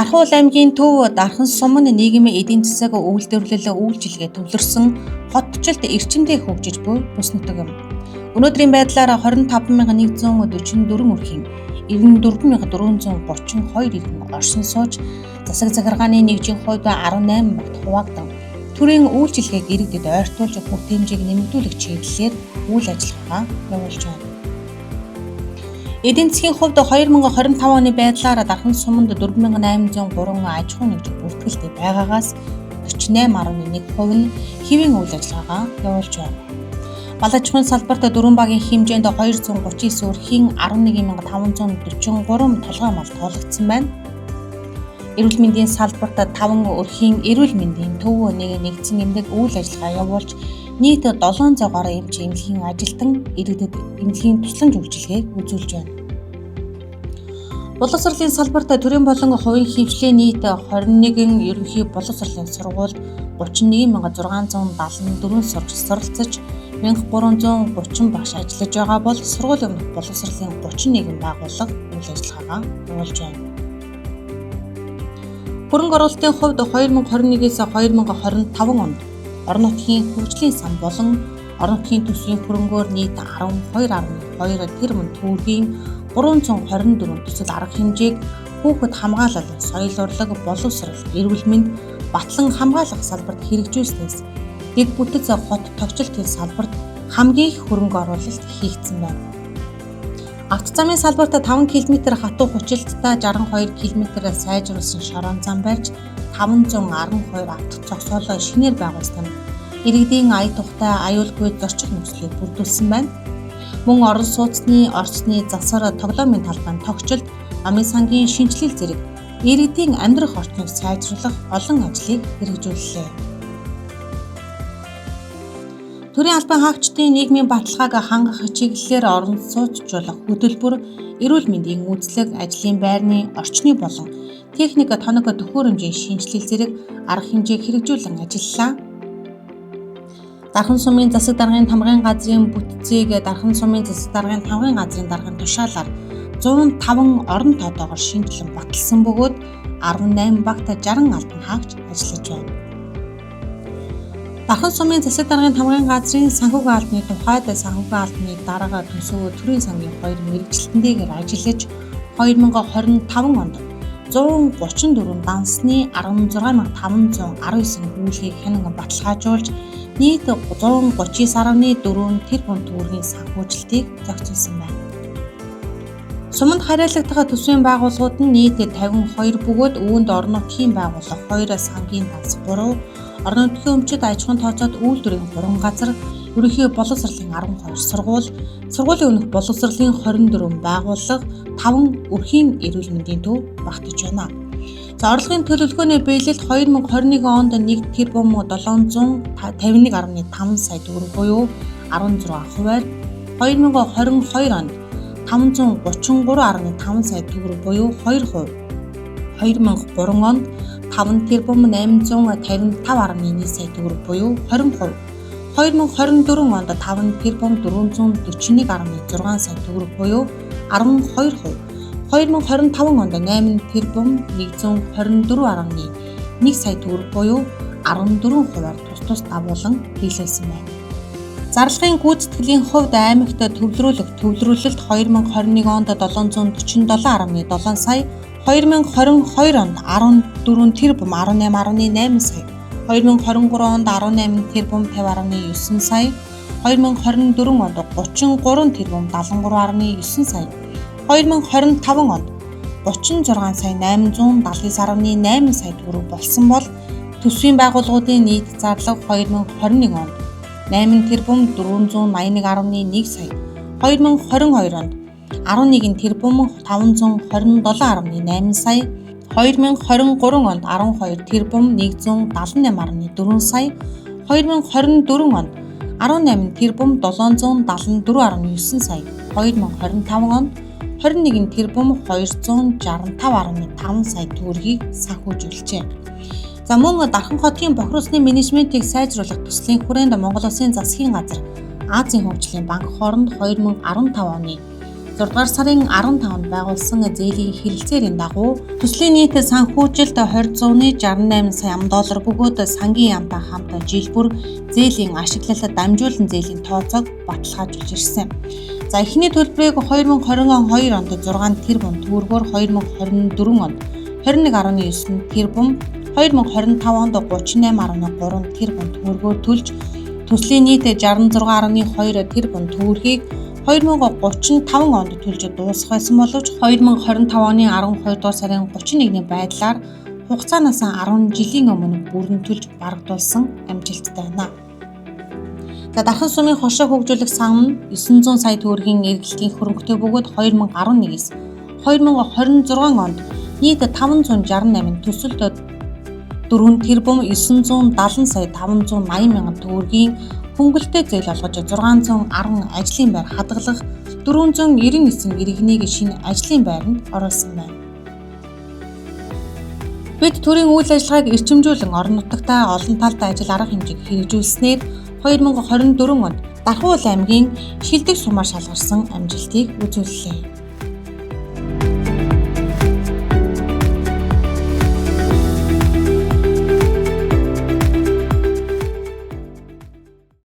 Дархуул аймгийн төв Дархан сум нь нийгмийн эдийн засаг үйлдвэрлэл үйлчилгээ төвлөрсөн хотчлолт эрчимтэй хөгжиж буй бүс нутаг юм. Өнөөдрийн байдлаар 25,144 өрхийн 94,432 иргэн оршин сууж засаг захиргааны нэгжийн хувьд 18 багт хуваагдан төрийн үйлчилгээг иргэдэд ойртуулж хүртээмжийг нэмэгдүүлэх чиглэлээр үйл ажиллагаа явуулж байна. Эдийн засгийн хувьд 2025 оны байдлаар Дархан суманд 4803 аж ахуйн нэгж бүртгэлтэй байгаагаас 48.1% нь хэвийн үйл ажиллагаагаа явуулж байна. Мал аж ахуйн салбарт дөрвөн багийн хэмжээнд 239 өрхийн 11,543 толгой мал тоологдсон байна. Эрүүл мэндийн салбарт 5 өрхийн эрүүл мэндийн төв нэг нэгдсэн эмнэлэг үйл ажиллагаа явуулж нийт 700 гаруй эмч эмнэлгийн ажилтан иргэдэд эмнэлгийн тусламж үйлчилгээг үзүүлж байна. Боловсролын салбарт төрийн болон хувийн хэвшлийн нийт 21 ерөнхий боловсролын сургуульд 31,674 сурагч суралцаж 1330 багш ажиллаж байгаа бол сургуулийн өмнөх боловсролын 31 байгууллага үйл ажиллагаагаа явуулж байна. Хөрөнгө оруулалтын хувьд 2021-ээс 2025 онд орон нутгийн хөгжлийн сан болон орон нутгийн төсвийн хөрөнгөөр нийт 12.2 тэрбум төгрөгийн 324 төсөл арга хэмжээг хүүхэд хамгаалал, соёл урлаг, боловсрол, эрүүл мэнд, батлан хамгаалах салбарт хэрэгжүүлснээс дэд бүтэц хот тогтчлтын салбарт хамгийн их хөрөнгө оруулалт хийгдсэн байна. Авто замын салбарт 5 км хатуу хүчилттэй 62 км сайжруулсан шороон зам барьж 512 авто зогсоолоо шинээр байгуулсан нь иргэдийн ая тухтай аюулгүй зорчих нөхцөлийг бүрдүүлсэн байна. Мөн орон сууцны орцны засвар тоглоомын талбайн тогтчлолт, намын сангийн шинэчлэл зэрэг иргэдийн амьдрах орчныг сайжруулах олон ажлыг хэрэгжүүллээ. Төрийн албан хаагчдын нийгмийн баталгааг хангах чиглэлээр орон сууцжуулах хөтөлбөр, эрүүл мэндийн үйлчлэг, ажлын байрны орчны болон техник тоног төхөөрөмжийн шинэчлэл зэрэг арга хэмжээг хэрэгжүүлэн ажиллалаа. Дархан сумын засаг даргын тамгын газрын бүтцийг Дархан сумын засаг даргын тамгын газрын даргын тушаалаар 105 орон тоотойгоор шинэчлэн баталсан бөгөөд 18 багт 60 албан хаагч ажиллаж байна. Дархан сумын засаг даргын тамгын газрын санхүүгийн албаны тухайд санхүүгийн албаны дарга төсөв төрийн сангийн хоёр мэргэжилтэнтэйгээр ажиллаж 2025 онд 134 дансны 16,519 гүйлгээг хянан баталгаажуулж нийт 139.4 тэрбум төгрөгийн санхүүжилтийг зохицуулсан байна. Суманд харьяалагдах төсвийн байгууллагууд нь нийт 52 бөгөөд үүнд орон нутгийн байгууллага 2, сангийн данс 3, орон нутгийн өмчит аж ахуйн тооцоод үйлдвэрийн 3 газар, ерөнхий боловсролын 12 сургууль, сургуулийн өмнөх боловсролын 24 байгууллага, 5 өрхийн эрүүл мэндийн төв багтаж байна. За орлогын төлөвлөгөөний биелэлд 2021 онд 1 тэрбум 751.5 сая төгрөг буюу 16%-аар, 2022 онд 533.5 сая төгрөг буюу 2%, 2003 онд 5 тэрбум 855.1 сая төгрөг буюу 20%, 2024 онд 5 тэрбум 441.6 сая төгрөг буюу 12%, 2025 онд 8 тэрбум 124.1 сая төгрөг буюу 14%-аар тус тус дагуулan биелүүлсэн байна. Зарлагын гүйцэтгэлийн хувьд аймагт төвлөрүүлэх төвлөрүүлэлт 2021 онд 747.7 сая, 2022 онд 14 тэрбум 18.8 сая, 2023 онд 18 тэрбум 50.9 сая, 2024 онд 33 тэрбум 73.9 сая, 2025 онд 36 сая 879.8 сая төгрөг болсон бол төсвийн байгууллагуудын нийт зарлага 2021 онд 8 тэрбум 481.1 сая, 2022 онд 11 тэрбум 527.8 сая, 2023 онд 12 тэрбум 178.4 сая, 2024 онд 18 тэрбум 774.9 сая, 2025 онд 21 тэрбум 265.5 сая төгрөгийг санхүүжүүлжээ. За мөн Дархан хотын бохир усны менежментийг сайжруулах төслийн хүрээнд Монгол Улсын засгийн газар Азийн хөгжлийн банк хооронд 2015 оны 6 дугаар сарын 15-нд байгуулсан зээлийн хэлэлцээрийн дагуу төслийн нийт санхүүжилт 20.68 сая ам доллар бөгөөд сангийн яамтай хамт жил бүр зээлийн ашиглалтад дамжуулан зээлийн тооцоог баталгаажуулж ирсэн. За эхний төлбөрийг 2022 онд 6 тэрбум төгрөгөөр, 2024 онд 21.9 тэрбум, 2025 онд 38.3 тэрбум төгрөгөөр төлж төслийн нийт 66.2 тэрбум төгрөгийг 2035 онд төлж дуусгах байсан боловч 2025 оны 12 дугаар сарын 31-ний байдлаар хугацаанаас 10 жилийн өмнө бүрэн төлж барагдуулсан амжилттай байна. За Дархан сумын хошуу хөгжүүлэх сан нь 900 сая төгрөгийн эргэлтийн хөрөнгөтэй бөгөөд 2011-ээс 2026 онд нийт 568 төсөлд 4 тэрбум 970 сая 580 мянган төгрөгийн хөнгөлөлттэй зээл олгож 610 ажлын байр хадгалах, 499 иргэнийг шинэ ажлын байранд оруулсан байна. Бид төрийн үйл ажиллагааг эрчимжүүлэн орон нутагтаа олон талд ажил арга хэмжээг хэрэгжүүлснээр 2024 онд Дархуул аймгийн шилдэг сумаар шалгарсан амжилтыг үзүүллээ.